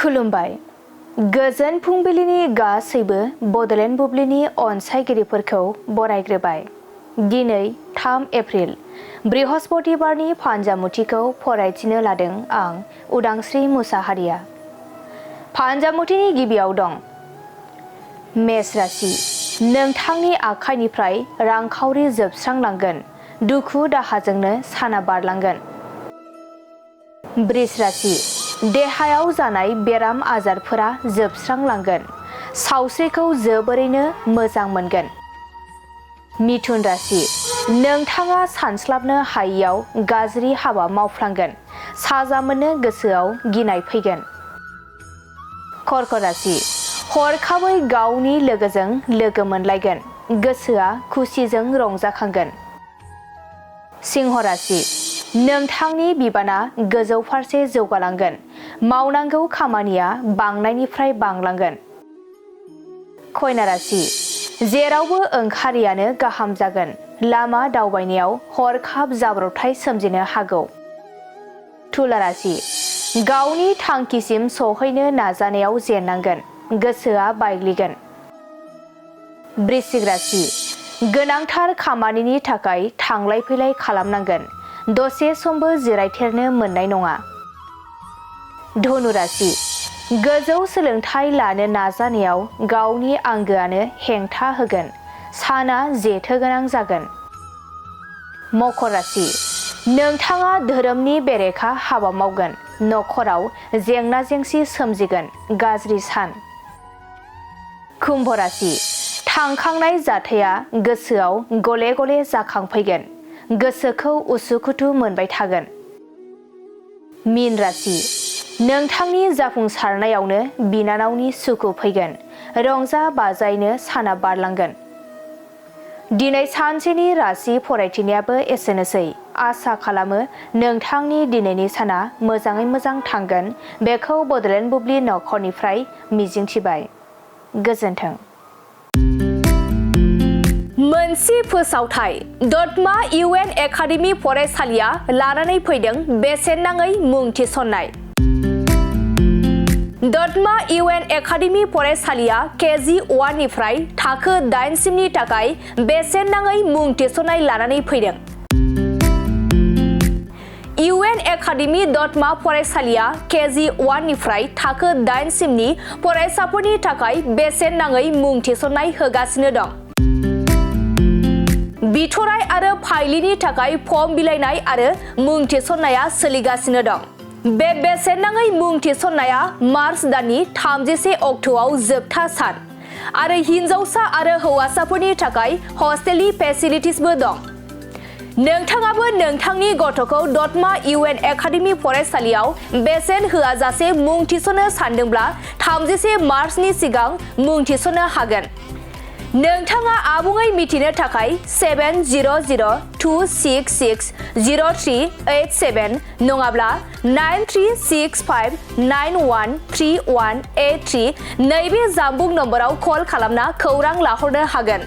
खुलुमबाय गोजोन फुंबिलिनि गासैबो बडलेण्ड बुब्लिनि अनसायगिरिफोरखौ बरायग्रोबाय। दिनै 3 एप्रिल बृहस्पतिबारनि फान्जामुथिखौ फरायथिनो लादों आं उदांस्रि मुसाहारिया। फान्जामुथिनि गिबियाव दं मेष राशि, नोंथांनि आखाइनिफ्राय रांखावरि जोबस्रांलांगोन, दुखु दाहाजोंनो साना बारलांगोन। वृष राशि, देहायाव जानाय बेराम आजारफोरा जोबस्रांलांगोन, सावस्रिखौ जोबोरैनो मोजां मोनगोन। मिथुन राशि, नोंथाङा सानस्लाबनो हायैयाव गाज्रि हाबा मावफ्लांगोन, साजा मोननो गोसोआव गिनाय फैगोन। कर्क राशि, हरखाबै गावनि लोगोजों लोगो मोनलायगोन, गोसोआ खुसिजों रंजाखांगोन। सिंह राशि, नोंथांनि बिबाना गोजौ फारसे जौगालांगोन, मावनांगौ खामानिया बांनायनिफ्राय बांलांगोन। कन्या राशि, जेरावबो ओंखारियानो गाहाम जागोन, लामा दावबायनायाव हरखाब जाब्रबथाय सोमजिनो हागौ। तुला राशि, गावनि थांखिसिम सहैनो नाजानायाव जेननांगोन, गोसोआ बायग्लिगोन। वृश्चिक राशि, गोनांथार खामानिनि थाखाय थांलाय फैलाय खालामनांगोन, दसे समबो जिरायथेरनो मोननाय नङा। धनु राशि, गोजौ सोलोंथाइ लानो नाजानायाव गावनि आंगोआनो हेंथा होगोन, साना जेथो गोनां जागोन। मकर राशि, नोंथाङा धोरोमनि बेरेखा हाबा मावगोन, नखराव जेंना जेंसि सोमजिगोन, गाज्रि सान। कुम्भ राशि, थांखांनाय जाथाया गोसोआव गले गले जाखांफैगोन, गोसोखौ उसुखुथु मोनबाय थागोन। मीन राशि, नोंथांनि जाफुंसारनायावनो बिनानावनि सुखु फैगोन, रंजा बाजायैनो साना बारलांगोन। दिनै सानसेनि राशि फरायथिनायाबो एसेनोसै। आसा खालामो नोंथांनि दिनैनि साना मोजाङै मोजां थांगोन, बेखौ बडलेण्ड बुब्लि नखरनिफ्राय मिजिंथिबाय। गोजोन्थों। मोनसे फोसावथाय दतमा UN एकाडेमि फरायसालिया लानानै फैदों बेसेन नाङै मुं थिसननाय। दतमा UN एकाडेमि फरायसालिया KG 1 निफ्राय थाखो 8 सिमनि थाखाय बेसेन नाङै मुं थिसननाय लानानै फैदों। UN एकाडेमि दतमा फरायसालिया KG 1 निफ्राय थाखो 8 सिमनि फरायसाफोरनि थाखाय बेसेन नाङै मुं थिसननाय होगासिनो दं। बिथराय आरो फाइलिनि थाखाय फर्म बिलाइनाय आरो मुं थिसननाया सोलिगासिनो दं। बे बेसेन नाङै मुं थिसननाया मार्च दाननि 30 अक्ट'आव जोबथा सान आरो हिनजावसा आरो हौवासाफोरनि थाखाय हस्टेलनि फेसिलिटिसबो दं। नोंथाङाबो नोंथांनि गथ'खौ दतमा UN एकाडेमि फरायसालियाव बेसेन होआजासे मुं थिसननो सानदोंब्ला 30 मार्चनि सिगां मुं थिसननो हागोन। नोंथाङा आबुङै मिथिनो थाखाय 700266038 नङाब्ला 9365913183 नैबे जानबुं नम्बराव कल खालामना खौरां लाहरनो हागोन।